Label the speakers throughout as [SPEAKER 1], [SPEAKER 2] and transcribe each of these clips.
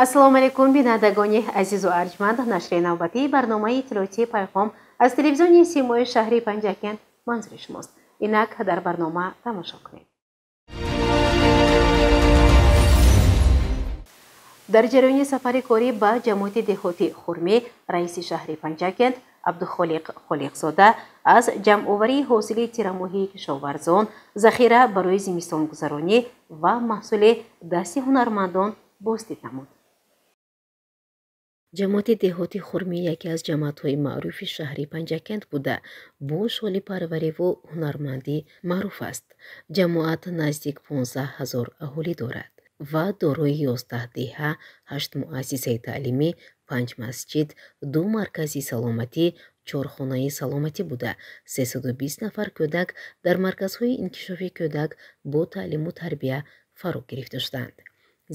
[SPEAKER 1] Ассалому алайкум, бинандагони азизу арҷманд. Нашри навбатии барномаи иттилоотии Пайғом аз телевизиони Симои шаҳри Панҷакент манзури шумост. Инак дар барнома тамошо кунед. Дар ҷараёни сафари корӣ ба ҷамоати деҳоти Хурмӣ раиси шаҳри Панҷакент Абдухолиқ Холиқзода аз ҷамъоварии ҳосили тирамоҳии кишоварзон, захира барои зимистонгузаронӣ ва маҳсули дасти ҳунармандон боздид намуд. Ҷамоати деҳоти Хурмӣ яке аз ҷамоатҳои маъруфи шаҳри Панҷакент буда, бо шолипарвариву ҳунармандӣ маъруф аст. Ҷамоат наздик 15 ҳазор аҳолӣ дорад ва дорои 11 деҳа, 8 муассисаи таълимӣ, 5 масҷид, 2 маркази саломатӣ, 4 хонаи саломатӣ буда, 320 нафар кӯдак дар марказҳои инкишофи кӯдак бо таълиму тарбия фаро гирифта шуданд.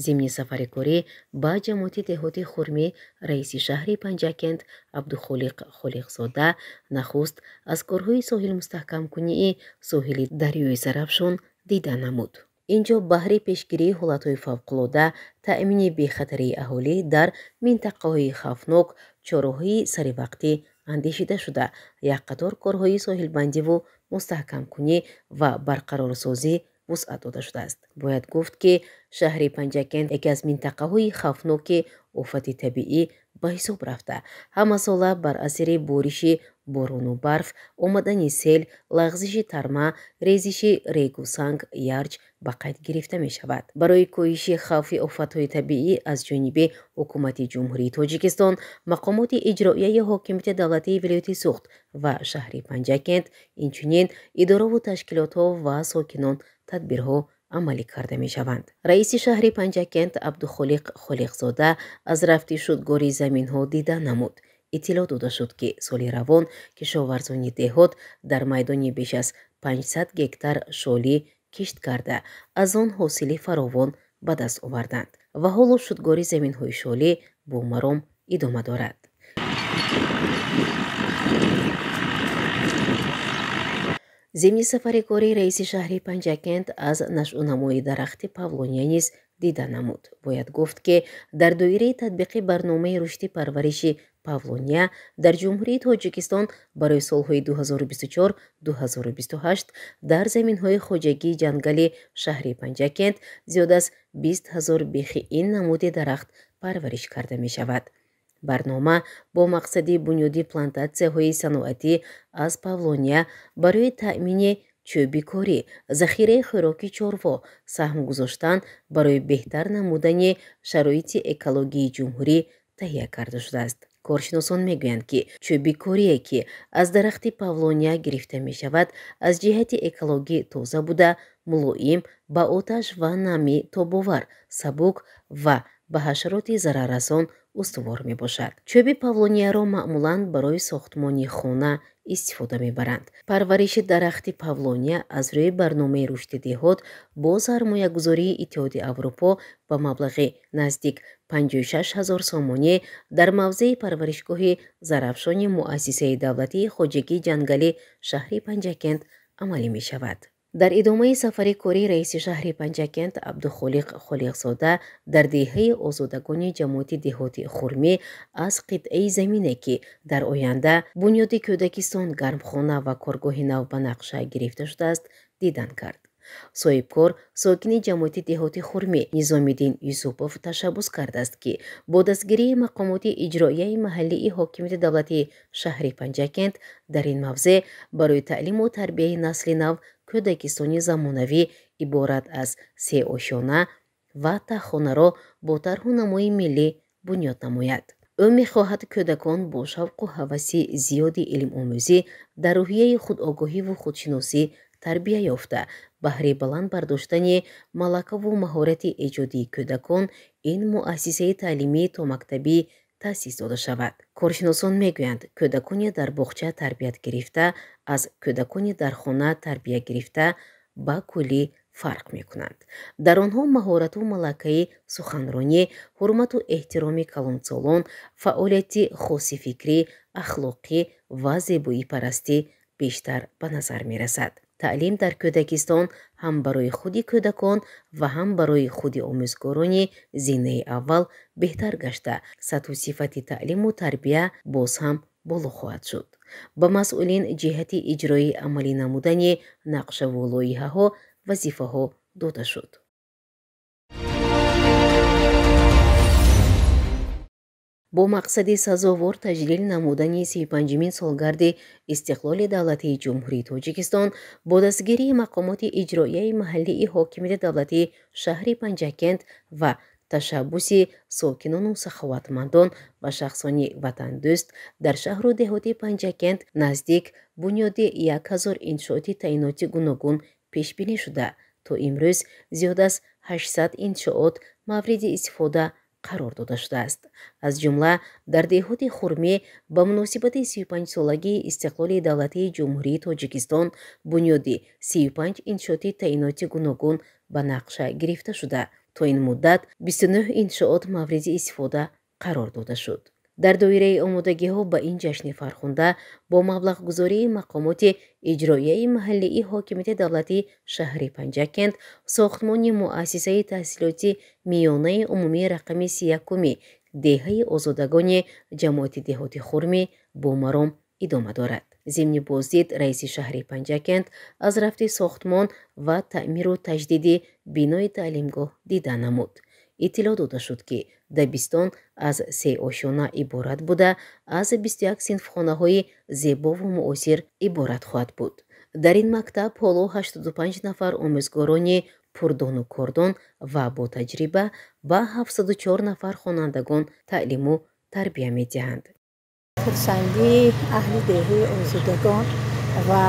[SPEAKER 1] Зимни сафари корӣ ба ҷамоати деҳоти Хурмӣ раиси шаҳри Панҷакент Абдухолиқ Холиқзода нахуст аз корҳои соҳилмустаҳкамкунии соҳили дарёи Зарафшон дида намуд. Инҷо баҳри пешгирии ҳолатҳои фавқулода, таъмини бехатарии аҳолӣ дар минтақаҳои хавфнок чораҳои саривақтӣ андешида шуда, як қатор корҳои соҳилбандиву мустаҳкамкунӣ ва барқарорсозӣ вусъат дода шудааст. Бояд гуфт, ки шаҳри Панҷакент яке аз минтақаҳои хавфноки офати табиӣ ба ҳисоб рафта, ҳамасола бар асари бориши борону барф, омадани сел, лағзиши тарма, резиши регу санг, ярҷ ба қайд гирифта мешавад. Барои коҳиши хавфи офатҳои табиӣ аз ҷониби Ҳукумати Ҷумҳурии Тоҷикистон, мақомоти иҷроияи ҳокимияти давлатии вилояти Суғд ва шаҳри Панҷакент, инчунин идораву ташкилотҳо ва сокинон тадбирҳо амалӣ карда мешаванд. Раиси шаҳри Панҷакент Абдухолиқ Холиқзода аз рафти шудгори заминҳо дида намуд. Иттилоъ дода шуд, ки соли равон кишоварзони деҳот дар майдони беш аз 500 гектар шолӣ кишт карда, аз он ҳосили фаровон ба даст оварданд ва ҳоло шудгори заминҳои шолӣ бо маром идома дорад. Зимни сафари корӣ раиси шаҳри Панҷакент аз нашъунамои дарахти павлония низ дида намуд. Бояд гуфт, ки дар доираи татбиқи барномаи рушди парвариши павлония дар Ҷумҳурии Тоҷикистон барои солҳои 2024-2028 дар заминҳои хоҷагии ҷангали шаҳри Панҷакент зиёд аз 20 ҳазор бехи ин намуди дарахт парвариш карда мешавад. Барнома бо мақсади бунёди плантатсияҳои саноатӣ аз павлония барои таъмини чӯби корӣ, захираи хӯроки чорво, саҳм гузоштан барои беҳтар намудани шароити экологии ҷумҳурӣ таҳия карда шудааст. Коршиносон мегӯянд, ки чӯби корие, ки аз дарахти павлония гирифта мешавад, аз ҷиҳати экологӣ тоза буда, мулоим, ба оташ ва намӣ тобовар, сабук ва ба ҳашароти зараррасон устувор мебошад. Чӯби павлонияро маъмулан барои сохтмони хона истифода мебаранд. Парвариши дарахти павлония аз рӯи барномаи рушди деҳот бо сармоягузории Иттиҳоди Аврупо ба маблағи наздик 56 ҳазор сомонӣ дар мавзеи парваришгоҳи Зарафшони муассисаи давлатии хоҷагии ҷангали шаҳри Панҷакент амалӣ мешавад. Дар идомаи сафари корӣ раиси шаҳри Панҷакент Абдухолиқ Холиқзода дар деҳаи озодагони ҷамоати деҳоти Хурмӣ аз қитъаи замине, ки дар оянда бунёди кӯдакистон, гармхона ва коргоҳи нав ба нақша гирифта шудааст, дидан кард. Соҳибкор сокини ҷамоати деҳоти Хурмӣ Низомиддин Юсупов ташаббус кардааст, ки бо дастгирии мақомоти иҷроияи маҳаллии ҳокимияти давлатии шаҳри Панҷакент дар ин мавзеъ барои таълиму тарбияи насли нав кӯдакистони замонавӣ иборат аз 3 ошёна ва таххонаро бо тарҳу намои миллӣ бунёд намояд. Ӯ мехоҳад кӯдакон бо шавқу ҳаваси зиёди илмомӯзӣ дар рӯҳияи худогоҳиву худшиносӣ тарбия ёфта, баҳри баланд бардоштани малакаву маҳорати эҷодии кӯдакон ин муассисаи таълимии томактабӣ таъсис дода шавад. Коршиносон мегӯянд, кӯдакони дар боғча тарбият гирифта аз кӯдакони дар хона тарбия гирифта ба куллӣ фарқ мекунанд. Дар онҳо маҳорату малакаи суханронӣ, ҳурмату эҳтироми калонсолон, фаъолияти хоси фикрӣ, ахлоқӣ ва зебоипарастӣ бештар ба назар мерасад. Таълим дар кӯдакистон ҳам барои худи кӯдакон ва ҳам барои худи омӯзгорони зинаи аввал беҳтар гашта, сатҳу сифати таълиму тарбия боз ҳам боло хоҳад шуд. Ба масъулин ҷиҳати иҷрои амалӣ намудани нақшаву лоиҳаҳо вазифаҳо дода шуд. Бо мақсади сазовор таҷлил намудани 35-мин солгарди истиқлоли давлатии Ҷумҳурии Тоҷикистон бо дастгирии мақомоти иҷроияи маҳаллии ҳокимияти давлатии шаҳри Панҷакент ва ташаббуси сокинону саховатмандон ва шахсони ватандӯст дар шаҳру деҳоти Панҷакент наздик бунёди 1000 иншооти таъиноти гуногун пешбинӣ шуда, то имрӯз зиёд аз 800 иншоот мавриди истифода қарор дода шудааст. Аз ҷумла дар деҳоти Хурмӣ ба муносибати 35-солагии истиқлоли давлатии Ҷумҳурии Тоҷикистон бунёди 35 иншооти таъиноти гуногун ба нақша гирифта шуда, то ин муддат 29 иншоот мавриди истифода қарор дода шуд. Дар доираи омодагиҳо ба ин ҷашни фархунда бо маблағгузории мақомоти иҷроияи маҳаллии ҳокимияти давлатии шаҳри Панҷакент сохтмони муассисаи таҳсилоти миёнаи умумии рақами 31-уми деҳаи озодагони ҷамоати деҳоти Хурмӣ бо маром идома дорад. Зимни боздид раиси шаҳри Панҷакент аз рафти сохтмон ва таъмиру таҷдиди бинои таълимгоҳ дида намуд. Иттилоъ дода шуд, ки дабистон аз се ошёна иборат буда, аз 21 синфхонаҳои зебову муосир иборат хоҳад буд. Дар ин мактаб ҳоло 85 нафар омӯзгорони пурдону кордон ва ботаҷриба ба 704 нафар хонандагон таълиму тарбия медиҳанд.
[SPEAKER 2] Хурсандии аҳли деҳаи озодагон ва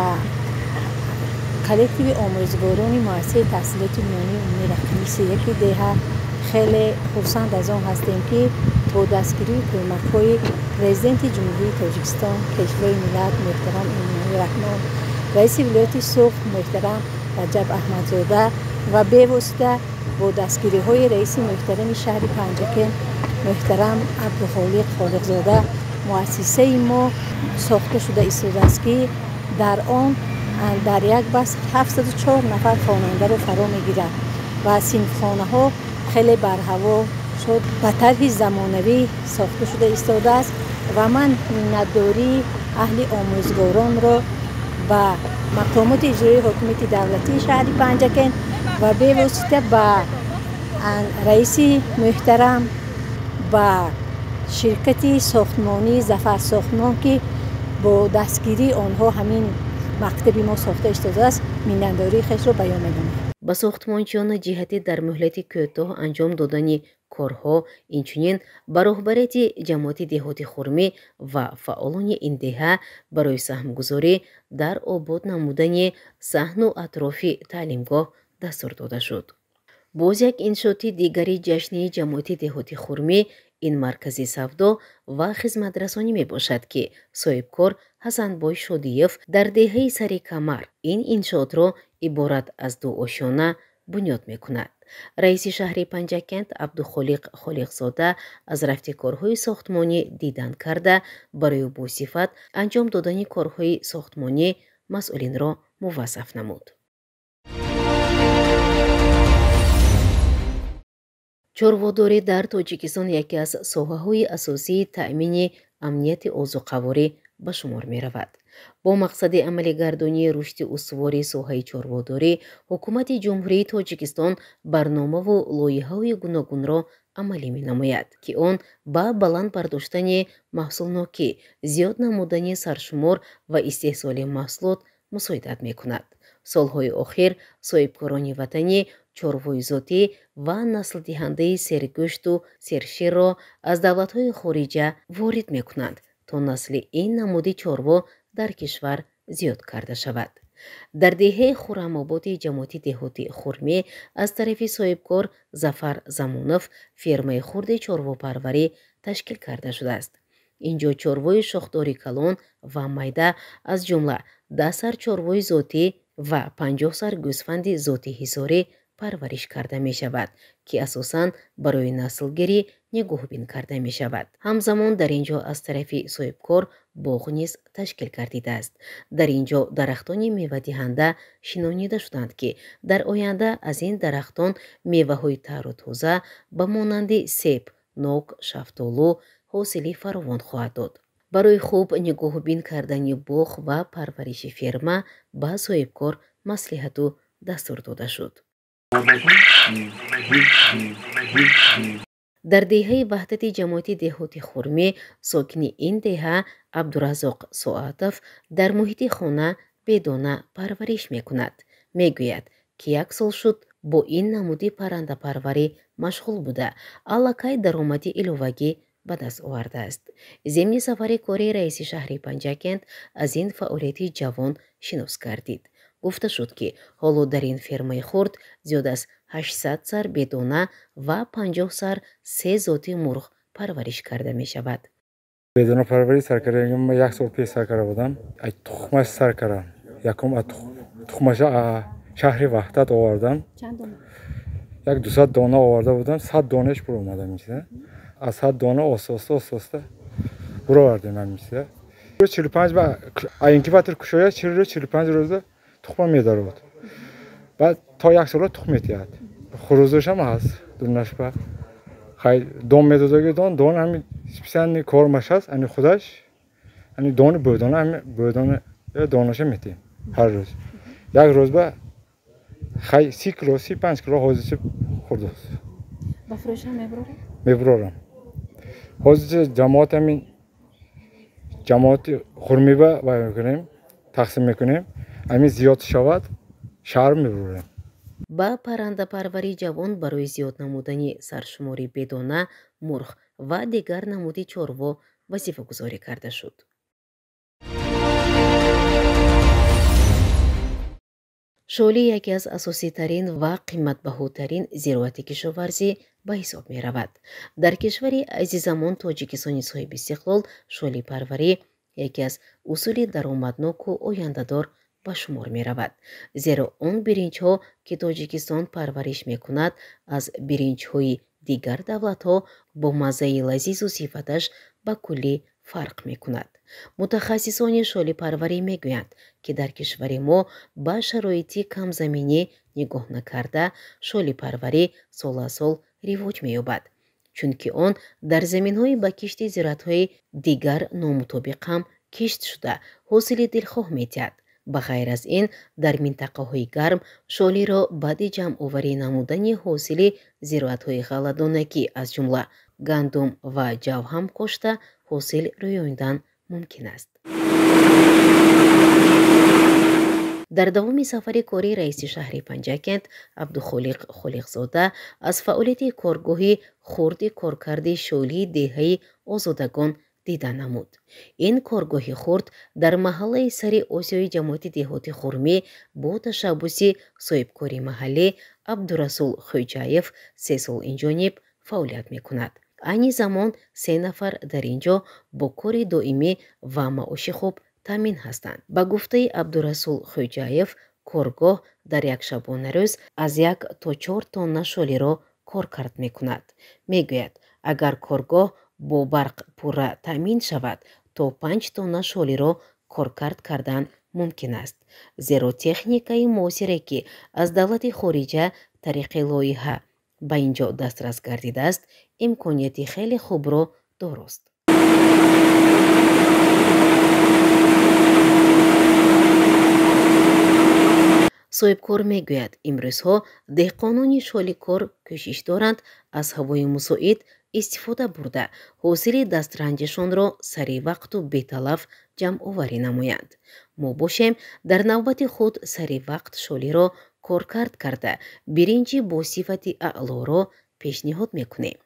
[SPEAKER 2] коллективи омӯзгорони муассисаи таҳсилоти миёнаи умумии рақами 31 деҳа хеле хурсанд аз он ҳастем, ки бо дастгирии кӯмакҳои Президенти Ҷумҳурии Тоҷикистон, Пешвои миллат муҳтарам Эмомалӣ Раҳмон, раиси вилояти Суғд муҳтарам Раҷаб Аҳмадзода ва бевосита бо дастгириҳои раиси муҳтарами шаҳри Панҷакент муҳтарам Абдухолиқ Холиқзода муассисаи мо сохта шуда истодааст, ки дар он дар як баст 704 нафар хонандаро фаро мегирад ва синфхонаҳо хеле барҳаво шуд, ба тарҳи замонавӣ сохта шуда истодааст ва ман миннатдории аҳли омӯзгоронро ба мақомоти иҷроии ҳокимияти давлатии шаҳри Панҷакент ва бевосита ба раиси муҳтарам, ба ширкати сохтмонии Зафарсохтмон, ки бо дастгирии онҳо ҳамин мактаби мо сохта истодааст, миннатдории хешро баён менамоям.
[SPEAKER 1] Ба сохтмончиён ҷиҳати дар муҳлати кӯтоҳ анҷом додани корҳо, инчунин ба роҳбарияти ҷамоати деҳоти Хурмӣ ва фаъолони ин деҳа барои саҳмгузорӣ дар обод намудани саҳну атрофи таълимгоҳ дастур дода шуд. Боз як иншооти дигари ҷашни ҷамоати деҳоти Хурмӣ ин маркази савдо ва хизматрасонӣ мебошад, ки соҳибкор Ҳасанбой Шодиев дар деҳаи Сари Камар ин иншоотро иборат аз ду ошёна бунёд мекунад. Раиси шаҳри Панҷакент Абдухолиқ Холиқзода аз рафти корҳои сохтмонӣ дидан карда, барои босифат анҷом додани корҳои сохтмонӣ масъулинро муваззаф намуд. Чорводорӣ дар Тоҷикистон яке аз соҳаҳои асосии таъмини амнияти озуқаворӣ ба шумор меравад. Бо мақсади амалигардонии рушди устувори соҳаи чорводорӣ, ҳукумати Ҷумҳурии Тоҷикистон барномаву лоиҳаҳои гуногунро амалӣ менамояд, ки он ба баланд бардоштани маҳсулнокӣ, зиёд намудани саршумор ва истеҳсоли маҳсулот мусоидат мекунад. Солҳои охир соҳибкорони ватанӣ чорвои зотӣ ва наслдиҳандаи сергӯшту серширро аз давлатҳои хориҷа ворид мекунанд, то насли ин намуди чорво дар кишвар зиёд карда шавад. Дар деҳаи Хуррамободи ҷамоати деҳоти Хурмӣ аз тарафи соҳибкор Зафар Замонов фермаи хурди чорвопарварӣ ташкил карда шудааст. Инҷо чорвои шохдори калон ва майда, аз ҷумла 10 сар чорвои зотӣ ва 50 сар гӯсфанди зоти ҳисорӣ парвариш карда мешавад, ки асосан барои наслгирӣ нигоҳбин карда мешавад. Ҳамзамон дар ин ҷо аз тарафи соҳибкор боғ низ ташкил гардидааст. Дар ин ҷо дарахтони мевадиҳанда шинонида шуданд, ки дар оянда аз ин дарахтон меваҳои тару тоза ба монанди себ, нок, шафтолу ҳосили фаровон хоҳад дод. Барои хуб нигоҳубин кардани боғ ва парвариши ферма ба соҳибкор маслиҳату дастур дода шуд. Дар деҳаи Ваҳдати ҷамоати деҳоти Хурмӣ сокини ин деҳа Абдуразоқ Соатов дар муҳити хона бедона парвариш мекунад. Мегӯяд, ки як сол шуд бо ин намуди паррандапарварӣ машғул буда, аллакай даромади иловагӣ ба даст овардааст. Зимни сафари кории раиси шаҳри Панҷакент аз ин фаъолияти ҷавон шинос гардид. Гуфта шуд, ки ҳоло дар ин фермаи хурд зиёд аз 800 сар бедона ва 50 сар се зоти мурғ парвариш карда мешавад.
[SPEAKER 3] Бедонапарварӣ сар кардем, як сол пеш сар карда будам. Аз тухмаш сар кардам. Якум аз тухмаша шаҳри Ваҳдат овардам. Як 200 дона оварда будам, 100 донаш буромадам инчида. Аз 100 дона оста оста буровардем ҳаминчида. 45 ба инкубатор кушояд, 40-45 рӯза тухма медарод. Баъд то як сола тухм метиҳад. Хурӯзошам ҳаст, дунашба. Хай дон медодаги дон, дон ҳамин специальный кормаш ҳаст, ани худаш, ани дони бӯдона, ҳамин бӯдона донаша метиҳем ҳар рӯз. Як рӯз ба хай 30 кило, 35 кило ҳозирча хурдост.
[SPEAKER 2] Ба фурӯшам мебуроред?
[SPEAKER 3] Мебурорам. Ҳозирча ҷамоат ҳамин ҷамоати Хурмиба вай мекунем, тақсим мекунем. Ҳамин зиёд шавад, шаҳр мебурем.
[SPEAKER 1] Ба паррандапарварии ҷавон барои зиёд намудани саршумори бедона, мурғ ва дигар намуди чорво вазифагузорӣ карда шуд. Шолӣ яке аз асоситарин ва қиматбаҳотарин зироати кишоварзӣ ба ҳисоб меравад. Дар кишвари азизамон Тоҷикистони соҳибистиқлол шолипарварӣ яке аз усули даромадноку ояндадор ба шумор меравад. Зеро он биринҷҳо, ки Тоҷикистон парвариш мекунад, аз биринҷҳои дигар давлатҳо бо маззаи лазизу сифаташ ба куллӣ фарқ мекунад. Мутахассисони шолипарварӣ мегӯянд, ки дар кишвари мо ба шароити камзаминӣ нигоҳ накарда шолипарварӣ сол аз сол ривоҷ меёбад, чунки он дар заминҳои ба кишти зироатҳои дигар номутобиқ ҳам кишт шуда, ҳосили дилхоҳ медиҳад. Ба ғайр аз ин, дар минтақаҳои гарм шолиро баъди ҷамъоварӣ намудани ҳосили зироатҳои ғалладонагӣ, аз ҷумла гандум ва ҷав ҳам кошта ҳосил рӯёндан мумкин аст. Дар давоми сафари кории раиси шаҳри Панҷакент Абдухолиқ Холиқзода аз фаъолияти коргоҳи хурди коркарди шолии деҳаи Озодагон дида намуд. Ин коргоҳи хурд дар маҳаллаи сари Осиёи ҷамоати деҳоти Хурмӣ бо ташаббуси соҳибкори маҳаллӣ Абдурасул Хӯҷаев 3 сол инҷониб фаъолият мекунад. Айни замон 3 нафар дар ин ҷо бо кори доимӣ ва маоши хуб таъмин ҳастанд. Ба гуфтаи Абдурасул Хӯҷаев, коргоҳ дар як шабонарӯз аз 1 то 4 тонна шолиро коркард мекунад. Мегӯяд, агар коргоҳ бо барқ пурра таъмин шавад, то 5 тонна шолиро коркард кардан мумкин аст. Зеро техникаи муосире, ки аз давлати хориҷа тариқи лоиҳа ба ин ҷо дастрас гардидааст, имконияти хеле хубро дорост. Соҳибкор мегӯяд, имрӯзҳо деҳқонони шоликор кӯшиш доранд аз ҳавои мусоид истифода бурда, ҳосили дастранҷашонро сари вақту беталаф ҷамъоварӣ намоянд. Мо бошем дар навбати худ сари вақт шолиро коркард карда, биринҷи бо сифати аълоро пешниҳод мекунем.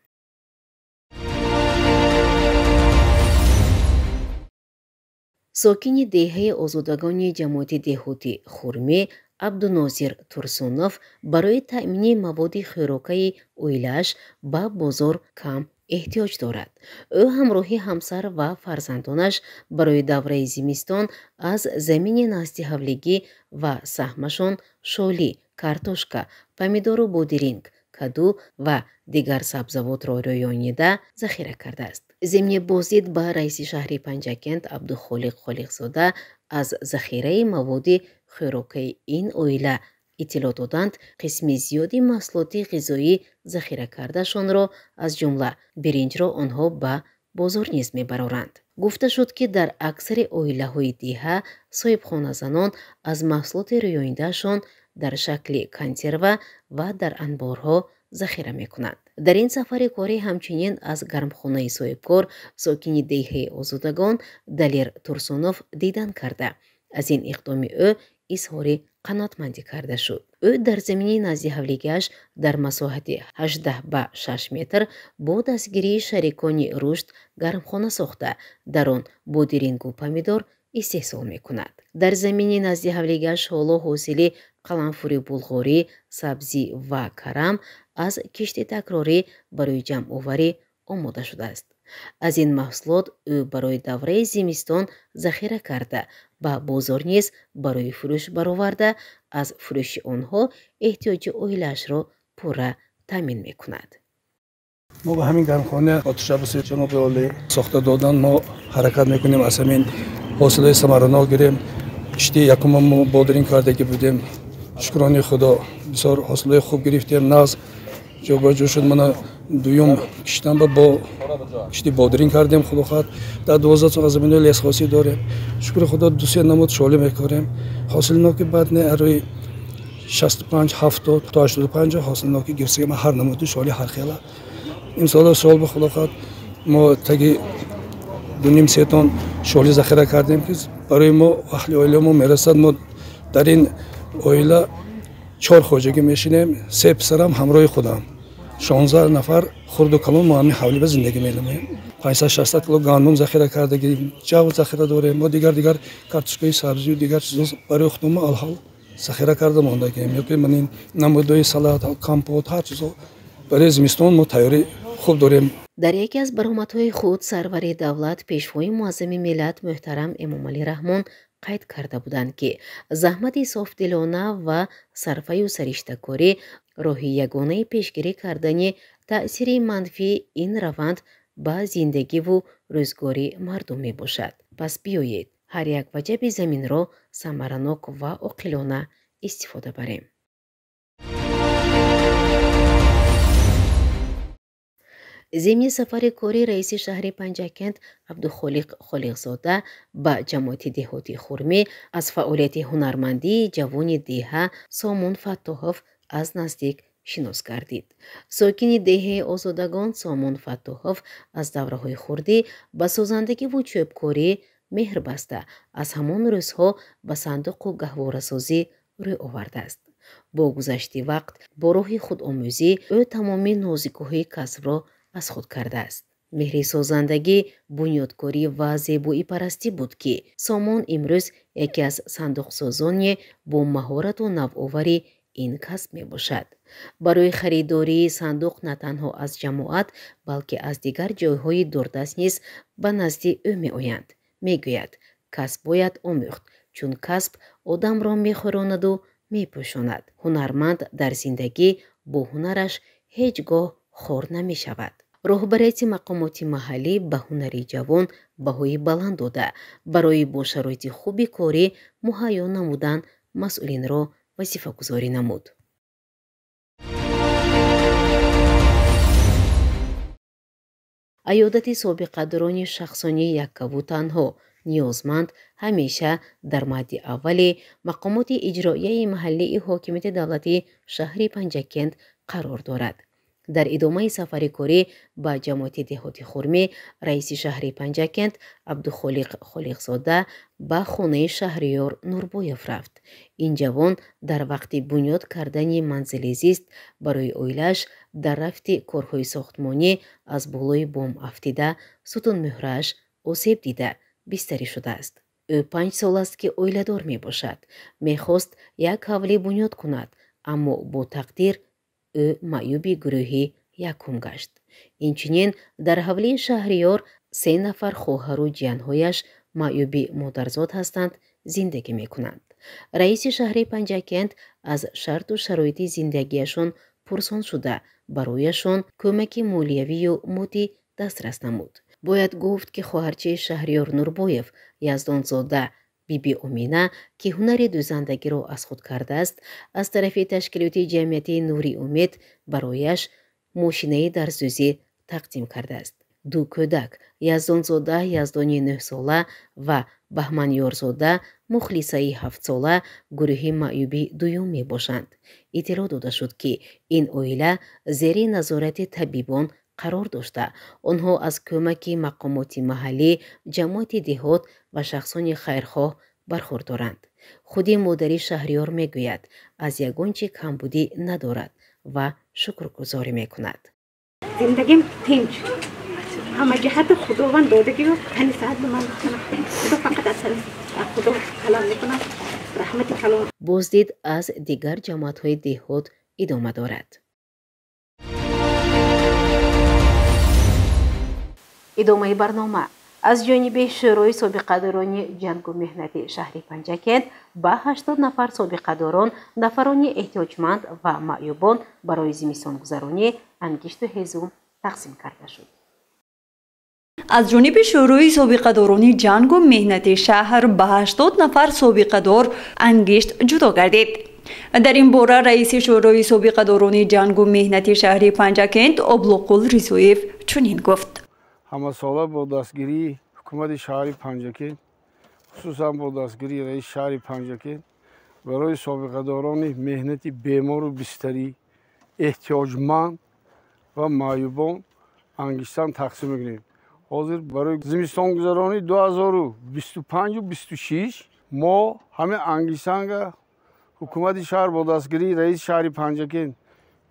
[SPEAKER 1] Сокини деҳаи Озодагони ҷамоати деҳоти Хурмӣ Абдунозир Турсунов барои таъмини маводи хӯрокаи оилааш ба бозор кам эҳтиёҷ дорад. Ӯ ҳамроҳи ҳамсар ва фарзандонаш барои давраи зимистон аз замини назди ҳавлигӣ ва саҳмашон шолӣ, картошка, помидору бодиринг, каду ва дигар сабзавотро рӯёнида захира кардааст. Зимни боздид ба раиси шаҳри Панҷакент Абдухолиқ Холиқзода аз захираи маводи хӯрокаи ин оила иттилоъ доданд, қисми зиёди маҳсулоти ғизоӣ захира кардашонро, аз ҷумла биринҷро онҳо ба бозор низ мебароранд. Гуфта шуд, ки дар аксари оилаҳои деҳа соҳибхоназанон аз маҳсулоти рӯёнидаашон дар шакли консерва ва дар анборҳо захира мекунанд. Дар ин сафари корӣ ҳамчунин аз гармхонаи соҳибкор сокини деҳаи Озодагон Далер Турсунов дидан карда, аз ин иқдоми ӯ изҳори қаноатмандӣ карда шуд. Ӯ дар замини назди ҳавлигиаш дар масоҳати 18 ба 6 метр бо дастгирии шарикони рушд гармхона сохта, дар он бодирингу помидор истеҳсол мекунад. Дар замини назди ҳавлигиаш ҳоло ҳосили қаламфури булғорӣ, сабзӣ ва карам аз кишти такрорӣ барои ҷамъоварӣ омода шудааст. Аз ин маҳсулот ӯ барои давраи зимистон захира карда, ба бозор низ барои фурӯш бароварда, аз фурӯши онҳо эҳтиёҷи оилаашро пурра таъмин мекунад.
[SPEAKER 4] Мо ба ҳамин гармхона бо ташаббуси ҷаноби олӣ сохта додан мо ҳаракат мекунем аз ҳамин ҳосилаи самаранок гирем. Кишти якума мо бодиринг кардагӣ будем. Шукрони Худо бисёр ҳосилаи хуб гирифтем. Нағз ҷобаҷо шуд. Мана дуюм киштанба бо кишти бодиринг кардем. Худо хоҳад дар 12 сол аз заминои лесхосӣ дорем. Шукри Худо ду-се намуд шолӣ мекорем. Ҳосилноки бад не, арӯи 65, 70 то 85 ҳосилноки гирсига ҳар намуди шоли ҳар хела. Имсола сол ба Худо хоҳад мо таги 2.5-3 тонн шоли захира кардем, ки барои мо аҳли оила мо мерасад. Мо дар ин оила 4 хоҷагӣ мешинем, 3 писарам ҳамроҳи худам. 16 нафар хурду калон мо ҳамин ҳавлиба зиндагӣ менамоем. 560 кило гандум захира кардагӣ, ҷав захира дорем. Мо дигар картошкаи сабзию дигар чизо барои худмо алҳол захира карда мондагем. Ёки ман ин намудҳои салат, компот, ҳар чизо барои зимистон мо тайёрӣ хуб дорем.
[SPEAKER 1] Дар яке аз баромадҳои худ сарвари давлат, пешвои муаззами миллат муҳтарам Эмомалӣ Раҳмон қайд карда буданд, ки заҳмати софдилона ва сарфаю сариштакорӣ роҳи ягонаи пешгирӣ кардани таъсири манфии ин раванд ба зиндагиву рӯзгори мардум мебошад. Пас биёед ҳар як ваҷаби заминро самаранок ва оқилона истифода барем. Зимни сафари кори раиси шаҳри Панҷакент Абдухолиқ Холиқзода ба ҷамоати деҳоти Хурмӣ аз фаъолияти ҳунармандии ҷавони деҳа Сомон Фаттоҳов аз наздик шинос гардид. Сокини деҳаи Озодагон Сомон Фаттоҳов аз давраҳои хурдӣ ба созандагиву чӯбкорӣ меҳр баста, аз ҳамон рӯзҳо ба сандуқу гаҳворасозӣ рӯй овардааст. Бо гузашти вақт бо роҳи худомӯзӣ ӯ тамоми нозикиҳои касбро аз худ кардааст. Меҳри созандагӣ, бунёдкорӣ ва зебоипарастӣ буд, ки Сомон имрӯз яке аз сандуқсозоне бо маҳорату навоварӣ ин касб мебошад. Барои харидории сандуқ на танҳо аз ҷамоат, балки аз дигар ҷойҳои дурдаст низ ба назди ӯ меоянд. Мегӯяд, касб бояд омӯхт, чун касб одамро мехӯронаду мепӯшонад. Ҳунарманд дар зиндагӣ бо ҳунараш ҳеҷ гоҳ хор намешавад. Роҳбарияти мақомоти маҳаллӣ ба ҳунари ҷавон баҳои баланд дода, барои бо шароити хуби корӣ муҳайё намудан масъулинро вазифагузорӣ намуд. Аёдати собиқадорони шахсони яккаву танҳо ниёзманд ҳамеша дар мадди аввали мақомоти иҷроияи маҳаллии ҳокимияти давлатии шаҳри Панҷакент қарор дорад. Дар идомаи сафари корӣ ба ҷамоати деҳоти Хурмӣ раиси шаҳри Панҷакент Абдухолиқ Холиқзода ба хонаи Шаҳриёр Нурбоев рафт. Ин ҷавон дар вақти бунёд кардани манзили зист барои оилааш дар рафти корҳои сохтмонӣ аз болои бом афтида сутунмуҳрааш осеб дида бистарӣ шудааст. Ӯ 5 сол аст, ки оиладор мебошад. Мехост як ҳавлӣ бунёд кунад, аммо бо тақдир ӯ маъюби гурӯҳи якум гашт. Инчунин дар ҳавлии Шаҳриёр 3 нафар хоҳару ҷиянҳояш маъюби модарзод ҳастанд, зиндагӣ мекунанд. Раиси шаҳри Панҷакент аз шарту шароити зиндагиашон пурсон шуда, барояшон кӯмаки молиявию моддӣ дастрас намуд. Бояд гуфт, ки хоҳарчаи Шаҳриёр Нурбоев, Яздонзода Биби Омина, ки ҳунари дӯзандагиро аз худ кардааст, аз тарафи ташкилоти ҷамъиятии Нури Умед барояш мошинаи дарсдӯзӣ тақдим кардааст. Ду кӯдак, Яздонзода Яздони 9-сола ва Баҳманёрзода Мухлисаи 7-сола, гурӯҳи маъюби дуюм мебошанд. Иттилоъ дода шуд, ки ин оила зери назорати табибон қарор дошта, онҳо аз кӯмаки мақомоти маҳаллӣ, ҷамоати деҳот ва шахсони хайрхоҳ бархурдоранд. Худи модари Шаҳриёр мегӯяд, аз ягон чи камбудӣ надорад ва шукргузорӣ мекунад.
[SPEAKER 5] Зиндагим тинч, ҳама ҷиҳати Худованд додагиро тани саҳат ба ман Худо, фақат аз Худо калом мекунам, раҳмати калом.
[SPEAKER 1] Боздид аз дигар ҷамоатҳои деҳот идома дорад. Идомаи барнома. Аз ҷониби Шӯрои собиқадорони ҷангу меҳнати шаҳри Панҷакент ба 80 нафар собиқадорон, нафарони эҳтиёҷманд ва маъюбон барои зимистонгузаронӣ ангишту ҳезум тақсим карда шуд.
[SPEAKER 6] Аз ҷониби Шӯрои собиқадорони ҷангу меҳнати шаҳр ба 80 нафар собиқадор ангишт ҷудо гардид. Дар ин бора раиси Шӯрои собиқадорони ҷангу меҳнати шаҳри Панҷакент Облуқул Ризоев чунин гуфт.
[SPEAKER 7] Ҳамасола бо дастгирии ҳукумати шаҳри Панҷакент, хусусан бо дастгирии раиси шаҳри Панҷакент, барои собиқадорони меҳнати бемору бистарӣ, эҳтиёҷманд ва маъюбон ангиштан тақсим мекунем. Ҳозир барои зимистонгузаронии 2025-26 мо ҳамин ангиштанга ҳукумати шаҳр бо дастгирии раиси шаҳри Панҷакент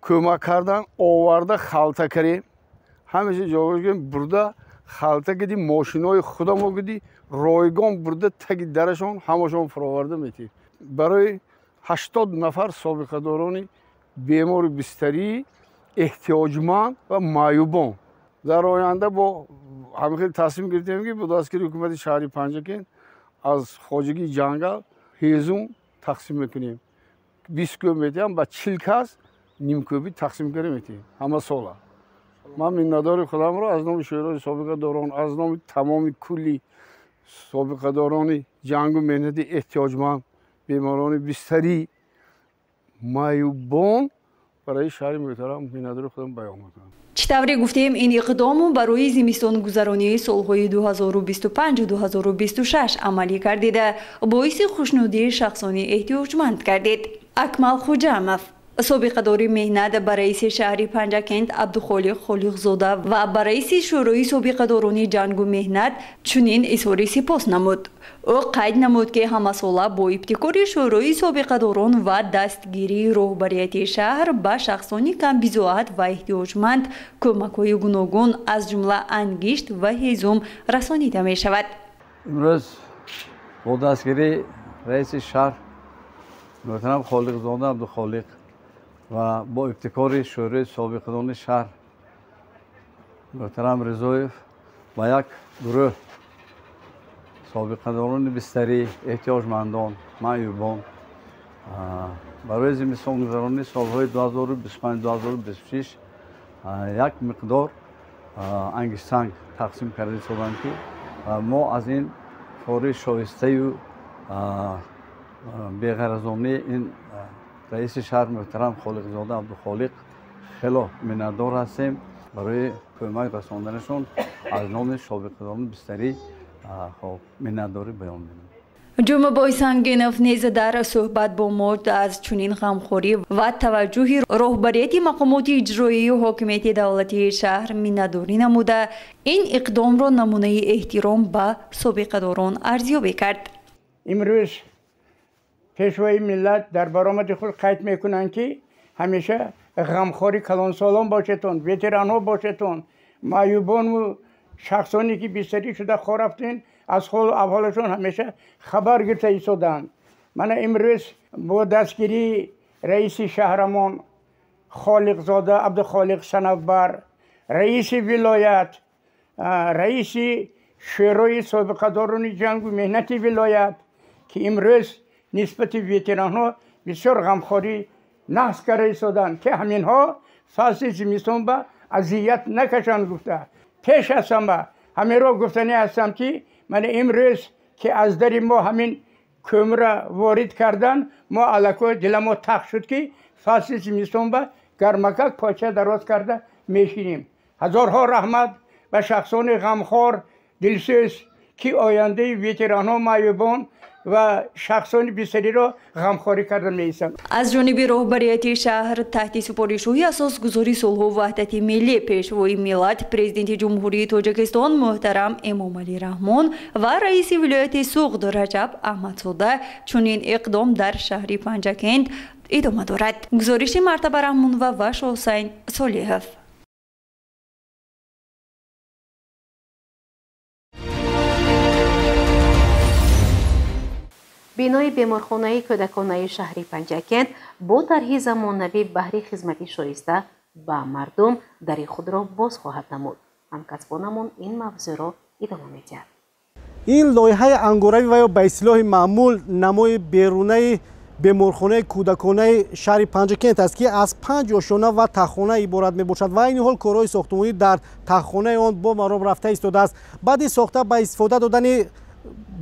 [SPEAKER 7] кӯмак кардан, оварда халта кардем. Ҳамеша ҷавоб кардем, бурда халта киди, мошинои худамо киди, ройгон бурда таги дарашон ҳамашон фуроварда метиҳем. Барои 80 нафар собиқадорони бемору бистарӣ, эҳтиёҷманд ва маъюбон. Дар оянда бо ҳамин хел тасмим гирифтем, ки бо дастгирии ҳукумати шаҳри Панҷакент аз хоҷагии ҷангал ҳезум тақсим мекунем. 20 кӯб метиҳам, ба 40 кас нимкӯбӣ тақсим карда метиҳем ҳама сола. Ман миннатдори худамро аз номи Шӯрои собиқадорон, аз номи тамоми кулли собиқадорони ҷангу меҳнати эҳтиёҷманд, беморони бистарӣ, маъюбон барои шаҳри муҳтарам миннатдори худам баён мекунам.
[SPEAKER 6] Чӣ тавре гуфтем, ин иқдому барои зимистонгузаронии солҳои 2025-2026 амалӣ гардида, боиси хушнудии шахсони эҳтиёҷманд гардид. Акмал Хуҷамов, собиқадори меҳнат, ба раиси шаҳри Панҷакент Абдухолиқ Холиқзода ва ба раиси Шӯрои собиқадорони ҷангу меҳнат чунин изҳори сипос намуд. Ӯ қайд намуд, ки ҳамасола бо ибтикори Шӯрои собиқадорон ва дастгирии роҳбарияти шаҳр ба шахсони камбизоат ва эҳтиёҷманд кӯмакҳои гуногун, аз ҷумла ангишт ва ҳезум расонида мешавад.
[SPEAKER 8] Имрӯз бо дастгирии раиси шаҳр муҳтарам Холиқзода Абдухолиқ ва бо ибтикори Шӯрои собиқадорони шаҳр муҳтарам Ризоев ба як гурӯҳ собиқадорони бистарӣ, эҳтиёҷмандон, маъюбон барои зимистонгузаронии солҳои 2025-2026 як миқдор ангиштсанг тақсим карда истоданд, ки мо аз ин кори шоистаю беғаразонии ин раиси шаҳр муҳтарам Холиқзода Абдухолиқ хело миннатдор ҳастем. Барои кӯмак расонданашон аз номи собиқадорони бистарӣ миннатдорӣ баён менамоям.
[SPEAKER 6] Ҷумъабой Сангинов низ дар суҳбат бо мо аз чунин ғамхорӣ ва таваҷҷӯҳи роҳбарияти мақомоти иҷроию ҳокимияти давлатии шаҳр миннатдорӣ намуда, ин иқдомро намунаи эҳтиром ба собиқадорон арзёбӣ кард.
[SPEAKER 9] Имрӯз пешвои миллат дар баромади худ қайд мекунанд, ки ҳамеша ғамхори калонсолон бошедтон, ветеранҳо бошедтон, маъюбону шахсоне ки бистарӣ шуда хор рафтен, аз ҳолу аҳволашон ҳамеша хабар гирифта истодаанд. Мана имрӯз бо дастгирии раиси шаҳрамон Холиқзода Абдухолиқ Санавбар, раиси вилоят, раиси Шӯрои собиқадорони ҷангу меҳнати вилоят, ки имрӯз нисбати ветеранҳо бисёр ғамхорӣ наҳс карда истоданд, ки ҳаминҳо фасли зимистон ба азият накашанд гуфта. Пеш аз ҳама ҳаминро гуфтанӣ ҳастам, ки мана имрӯз ки аз дари мо ҳамин кӯмра ворид кардан, мо аллакай диламо тах шуд, ки фасли зимистон ба гармакак поча дароз карда мешинем. Ҳазорҳо раҳмат ба шахсони ғамхор, дилсӯз, ки ояндаи ветеранҳо, маъюбон ва шахсони бисариро ғамхорӣ карда меистанд.
[SPEAKER 6] Аз ҷониби роҳбарияти шаҳр таҳти супоришҳои асосгузори сулҳу ваҳдати миллӣ, пешвои миллат, президенти Ҷумҳурии Тоҷикистон муҳтарам Эмомалӣ Раҳмон ва раиси вилояти Суғд Раҷаб Аҳмадзода чунин иқдом дар шаҳри Панҷакент идома дорад. Гузориши Мартаба Раҳмонова ва Шоҳусайн Солиҳов.
[SPEAKER 1] Бинои беморхонаи кӯдаконаи шаҳри Панҷакент бо тарҳи замонавӣ баҳри хизмати шоиста ба мардум дари худро боз хоҳад намуд. Ҳамкасбонамон ин мавзӯъро идома медиҳад.
[SPEAKER 10] Ин лоиҳаи ангоравӣ ва ё ба истилоҳи маъмул намои берунаи беморхонаи кӯдаконаи шаҳри Панҷакент аст, ки аз 5 ошёна ва таххона иборат мебошад ва айни ҳол корҳои сохтмонӣ дар таххонаи он бо маром рафта истодааст. Баъди сохта ба истифода додани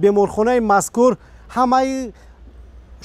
[SPEAKER 10] беморхонаи мазкур ҳамаи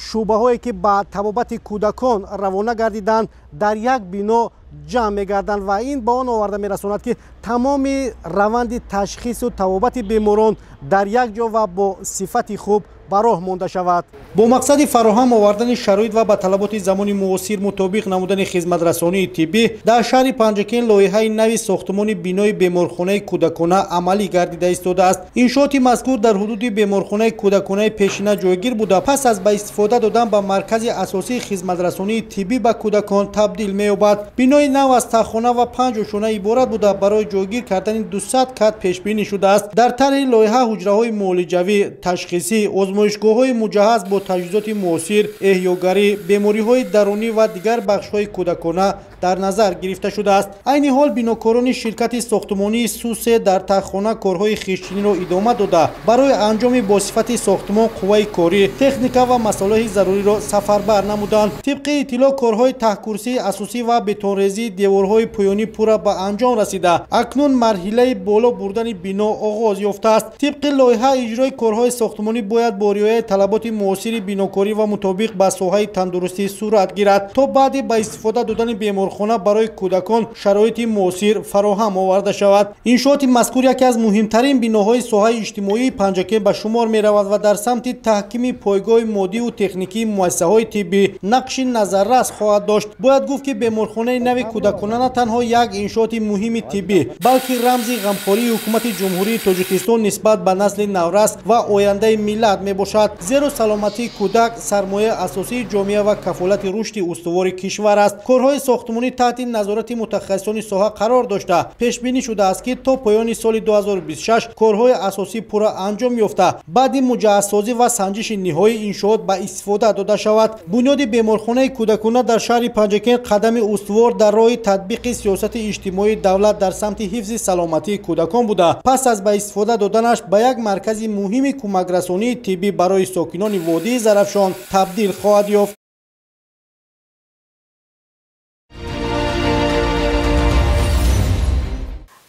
[SPEAKER 10] шӯъбаҳое ки ба табобати кӯдакон равона гардиданд дар як бино ҷамъ мегарданд ва ин ба он оварда мерасонад, ки тамоми раванди ташхису табобати беморон дар як ҷо ва бо сифати хуб ба роҳ монда шавад. Бо мақсади фароҳам овардани шароит ва ба талаботи замони муосир мутобиқ намудани хизматрасонии тиббӣ дар шаҳри Панҷакент лоиҳаи нави сохтмони бинои беморхонаи кӯдакона амалӣ гардида истодааст. Иншооти мазкур дар ҳудуди беморхонаи кӯдаконаи пешина ҷойгир буда, пас аз ба истифода додан ба маркази асосии хизматрасонии тиббӣ ба кӯдакон табдил меёбад. Бинои нав аз таххона ва 5 ошёна иборат буда, барои ҷойгир кардани 200 кат пешбинӣ шудааст. Дар тарҳи лоиҳа ҳуҷраҳои муолиҷавӣ, ташхисӣ, озмоишгоҳҳои муҷаҳҳаз бо таҷҳизоти муосир, эҳёгарӣ, бемориҳои дарунӣ ва дигар бахшҳои кӯдакона дар назар гирифта шудааст. Айни ҳол бинокорони ширкати сохтмонии Сусе дар таххона корҳои хиштиниро идома дода, барои анҷоми бо сифати сохтмон қувваи корӣ, техника ва масолеҳи заруриро сафарбар намуданд. Тибқи иттилоъ, корҳои таҳкурсии асосӣ ва бетонрезии деворҳои поёнӣ пурра ба анҷом расида, акнун марҳилаи боло бурдани бино оғоз ёфтааст. Тибқи лоиҳа, иҷрои корҳои сохтмонӣ бояд бо риояи талаботи муосири бинокорӣ ва мутобиқ ба соҳаи тандурустӣ сурат гирад, то баъди ба истифода додани беморхона барои кӯдакон шароити муосир фароҳам оварда шавад. Иншооти мазкур яке аз муҳимтарин биноҳои соҳаи иҷтимоии Панҷакент ба шумор меравад ва дар самти таҳкими пойгоҳи моддиву техникии муассисаҳои тиббӣ нақши назаррас хоҳад дошт. Бояд гуфт, ки беморхонаи нави кӯдакона на танҳо як иншооти муҳими тиббӣ, балки рамзи ғамхории ҳукумати Ҷумҳурии Тоҷикистон нисбат ба насли наврас ва ояндаи миллат мебошад. Зеро саломатии кӯдак сармояи асосии ҷомеа ва кафолати рушди устувори кишвар аст. Корҳои сохтмонӣ таҳти назорати мутахассисони соҳа қарор дошта, пешбинӣ шудааст, ки то поёни соли 2026 корҳои асосӣ пурра анҷом ёфта, баъди муҷаҳҳазсозӣ ва санҷиши ниҳоии иншоот ба истифода дода шавад. Бунёди беморхонаи кӯдакона дар шаҳри Панҷакент қадами устувор дар роҳи татбиқи сиёсати иҷтимоии давлат дар самти ҳифзи саломатии кӯдакон буда, пас аз ба истифода доданаш ба як маркази муҳими кӯмакрасонии тиббӣ барои сокинони водии Зарафшон табдил хоҳад ёфт.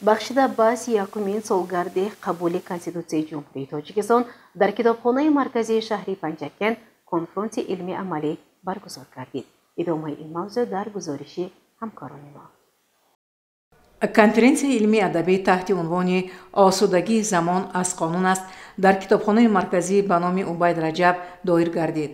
[SPEAKER 1] Бахшида ба 31-умин солгарди қабули Конститутсияи Ҷумҳурии Тоҷикистон дар китобхонаи марказии шаҳри Панҷакент конфронси илмии амалӣ баргузор гардид. Идомаи ин мавзӯъ дар гузориши ҳамкорони мо.
[SPEAKER 11] Конференсияи илмии адабӣ таҳти унвони «Осудагии замон аз қонун аст» дар китобхонаи марказӣ ба номи Убайд Раҷаб доир гардид.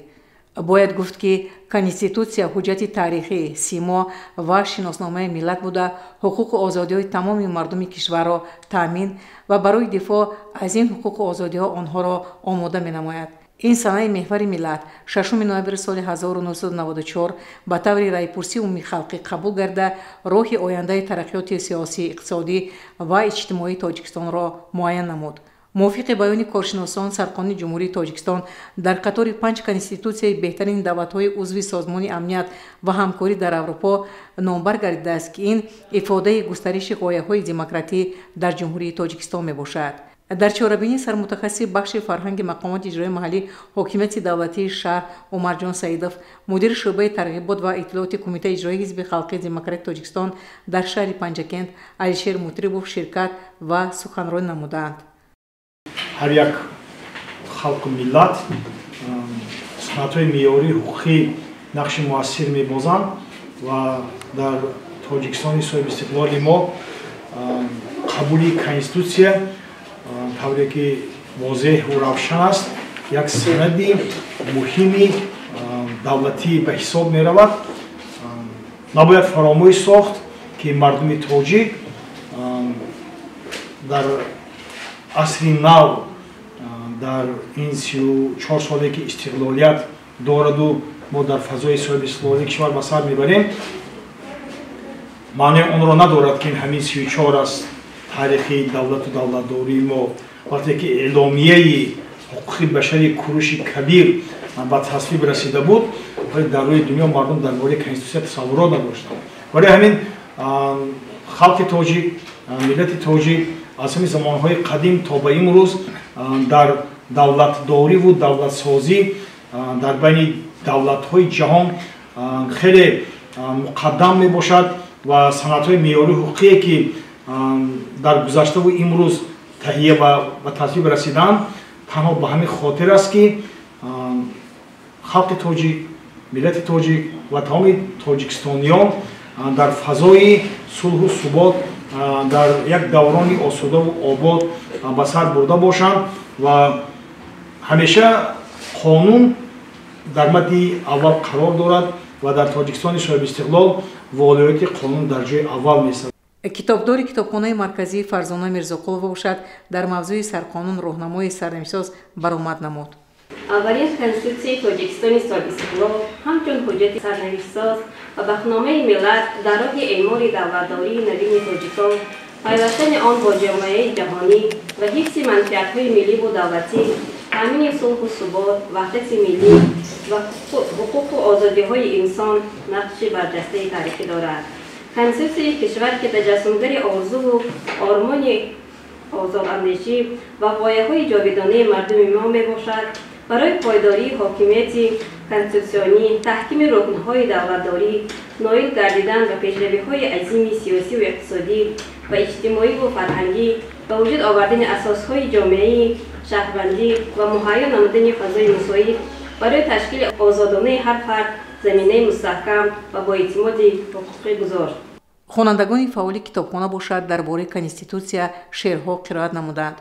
[SPEAKER 11] Бояд гуфт, ки конститутсия ҳуҷҷати таърихӣ, симо ва шиносномаи миллат буда, ҳуқуқу озодиҳои тамоми мардуми кишварро таъмин ва барои дифоъ аз ин ҳуқуқу озодиҳо онҳоро омода менамояд. Ин санаи меҳвари миллат 6 ноябри соли 1994 ба таври раъйпурсии умумихалқӣ қабул гарда, роҳи ояндаи тараққиёти сиёсӣ, иқтисодӣ ва иҷтимоии Тоҷикистонро муайян намуд. Мувофиқи баёни коршиносон, Сарқонуни Ҷумҳурии Тоҷикистон дар қатори 5 конститутсияи беҳтарин давлатҳои узви Созмони амният ва ҳамкорӣ дар Аврупо номбар гардидааст, ки ин ифодаи густариши ғояҳои демократӣ дар Ҷумҳурии Тоҷикистон мебошад. Дар чорабинӣ сармутахассиси бахши фарҳанги мақомоти иҷроии маҳаллӣ ҳокимияти давлатии шаҳр Умарҷон Саидов, мудири шӯъбаи тарғибот ва иттилооти Кумитаи иҷроии Ҳизби халқии демократии Тоҷикистон дар шаҳри Панҷакент Алишер Мутрибов ширкат ва суханронӣ намуданд.
[SPEAKER 12] Ҳар як халқу миллат санадҳои меъёрии ҳуқуқӣ нақши муассир мебозанд ва дар Тоҷикистони соҳибистиқлоли мо қабули конститутсия тавре ки возеҳу равшан аст, як санади муҳими давлатӣ ба ҳисоб меравад. Набояд фаромӯш сохт, ки мардуми тоҷик дар асри нав, дар ин 34 соле ки истиқлолият дораду мо дар фазои соҳибистиқлолии кишвар ба сар мебарем, маънии онро надорад, ки ҳамин 34 аст таърихи давлату давлатдории мо. Вақте ки эъломияи ҳуқуқи башари Куруши Кабир ба тасвиб расида буд, дар рӯи дунё мардум дар бораи конститутсия тасаввурот надоштанд. Барои ҳамин халқи тоҷик, миллати тоҷик аз ҳамин замонҳои қадим то ба имрӯз дар давлатдориву давлатсозӣ дар байни давлатҳои ҷаҳон хеле муқаддам мебошад ва санадҳои меъёрии ҳуқуқие ки дар гузаштаву имрӯз таҳия ба тасвиб расиданд, танҳо ба ҳамин хотир аст, ки халқи тоҷик, миллати тоҷик ва тамоми тоҷикистониён дар фазои сулҳу субот, дар як даврони осудаву обод ба сар бурда бошанд ва ҳамеша қонун дар мадди аввал қарор дорад ва дар Тоҷикистони соҳибистиқлол волоияти қонун дар ҷои аввал меистад.
[SPEAKER 11] Китобдори китобхонаи марказии Фарзона Мирзоқулова бошад, дар мавзӯи сарқонун роҳнамои сарнавиштсоз баромад намуд.
[SPEAKER 13] Аввалин конститутсияи Тоҷикистони соҳибистиқлол ҳамчун ҳуҷҷати сарнавиштсоз ва бахтномаи миллат дар роҳи эъмори давлатдории навини тоҷикон, пайвастани он бо ҷомеаи ҷаҳонӣ ва ҳифзи манфиатҳои милливу давлатӣ, таъмини сулҳу субот, ваҳдати миллӣ ва ҳуқуқу озодиҳои инсон нақши барҷастаи таърихӣ дорад. Конститутсияи кишвар, ки таҷассумгари орзуву ормони озодандешӣ ва ғояҳои ҷовидонаи мардуми мо мебошад, барои пойдории ҳокимияти конститутсионӣ, таҳкими рукнҳои давлатдорӣ, ноил гардидан ба пешравиҳои азими сиёсиву иқтисодӣ ва иҷтимоиву фарҳангӣ, ба вуҷуд овардани асосҳои ҷомеаи шаҳрвандӣ ва муҳайё намудани фазои мусоид барои ташкили озодонаи ҳар фард заминаи мустаҳкам ва боэътимоди ҳуқуқӣ гузошт.
[SPEAKER 11] Хонандагони фаъоли китобхона бошад, дар бораи конститутсия шеърҳо қироат намуданд.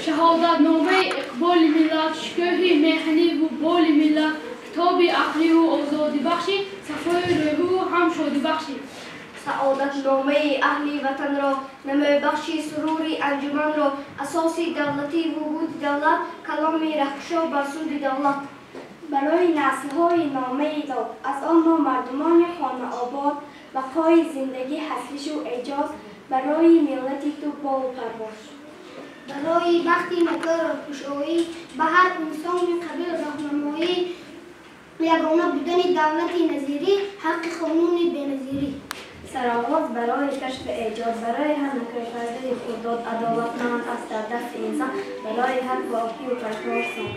[SPEAKER 14] Шаҳодатномаи иқболи миллат, шукӯҳи меҳаниву боли миллат, китоби ақливу озодибахши, сафои рӯҳиву ҳам шодибахши.
[SPEAKER 15] Саодатномаи аҳли ватанро, намоябахши сурури анҷуманро, асоси давлативу буди давлат, каломи раҳкушо бар суди давлат. Барои наслҳои номаи дод, аз он мо мардумони хонаобод, бақои зиндагӣ ҳасришу эҷоз, барои миллати ту болу парвоз.
[SPEAKER 16] Барои бахти накӯ роҳкушоӣ, ба ҳар инсони қабил роҳнамоӣ, ягона будани давлати назирӣ, ҳаққи қонуни беназирӣ.
[SPEAKER 17] Сароғоз барои кашфу эҷод, барои ҳар накӯфардаи худдод, адолатманд аст дар дасти инсон, барои ҳар покию парвоз сон.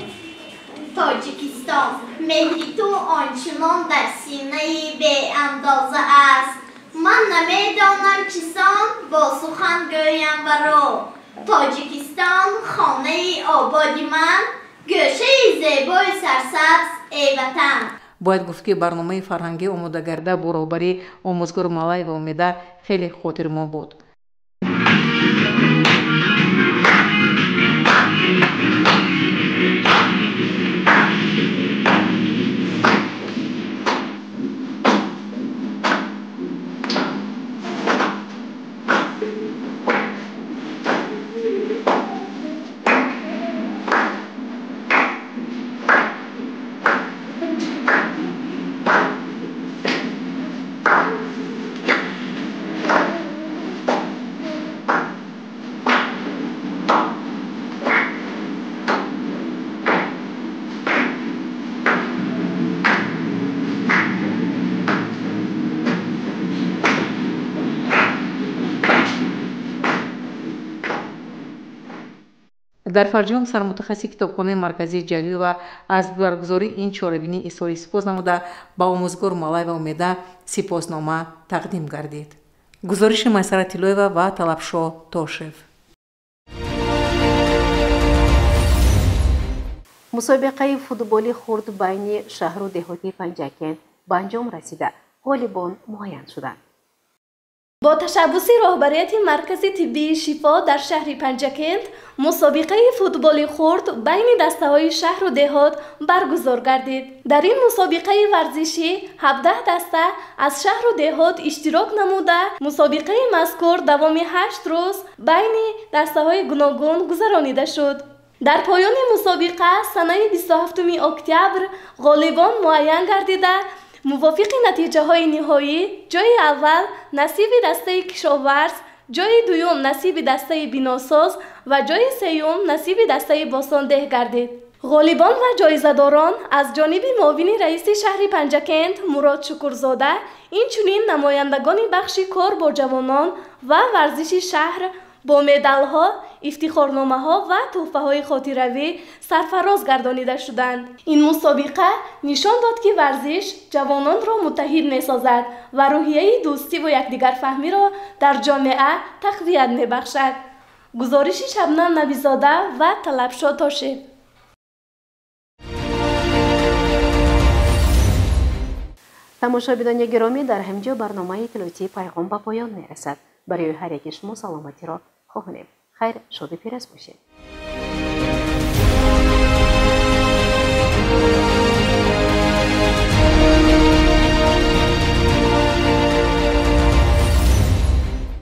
[SPEAKER 18] Тоҷикистон, меҳри ту ончунон дар синаи беандоза аст. Ман намедонам чисон бо сухан гӯям баро. Тоҷикистон хонаи ободи ман, гӯшаи зебои сарсабз, эй ватан.
[SPEAKER 11] Бояд гуфт, ки барномаи фарҳангӣ омодагарда бо роҳбарии омӯзгор Малаева Умеда хеле хотирмон буд. Дар фарҷом сармутахассиси китобхонаи марказии Ҷалилова аз баргузории ин чорабинӣ изҳори сипос намуда, ба омӯзгор Малаева Умеда сипоснома тақдим гардид. Гузориши Майсара Тиллоева ва Талабшо Тошев.
[SPEAKER 1] Мусобиқаи футболи хурд байни шаҳру деҳоти Панҷакент ба анҷом расида, ғолибон муайян шуданд.
[SPEAKER 19] Бо ташаббуси роҳбарияти маркази тиббии Шифо дар шаҳри Панҷакент мусобиқаи футболи хурд байни дастаҳои шаҳру деҳот баргузор гардид. Дар ин мусобиқаи варзишӣ 17 даста аз шаҳру деҳот иштирок намуда, мусобиқаи мазкур давоми 8 рӯз байни дастаҳои гуногун гузаронида шуд. Дар поёни мусобиқа санаи 27 октябр ғолибон муайян гардида, мувофиқи натиҷаҳои ниҳоӣ ҷойи аввал насиби дастаи Кишоварз, ҷойи дуюм насиби дастаи Биносоз ва ҷойи сеюм насиби дастаи Босондеҳ гардид. Ғолибон ва ҷоизадорон аз ҷониби муовини раиси шаҳри Панҷакент Мурод Шукурзода, инчунин намояндагони бахши кор бо ҷавонон ва варзиши шаҳр бо медалҳо, ифтихорномаҳо ва тӯҳфаҳои хотиравӣ сарфароз гардонида шуданд. Ин мусобиқа нишон дод, ки варзиш ҷавононро муттаҳид месозад ва рӯҳияи дӯстиву якдигарфаҳмиро дар ҷомеа тақвият мебахшад. Гузориши Шабнам Набизода ва Талабшо Тошев.
[SPEAKER 1] Тамошобинони гиромӣ, дар ҳамин ҷо барномаи иттилоотии Пайғом ба поён мерасад. Барои ҳар яки шумо саломатиро хоҳонем. Хайр, шоду пираз бошед.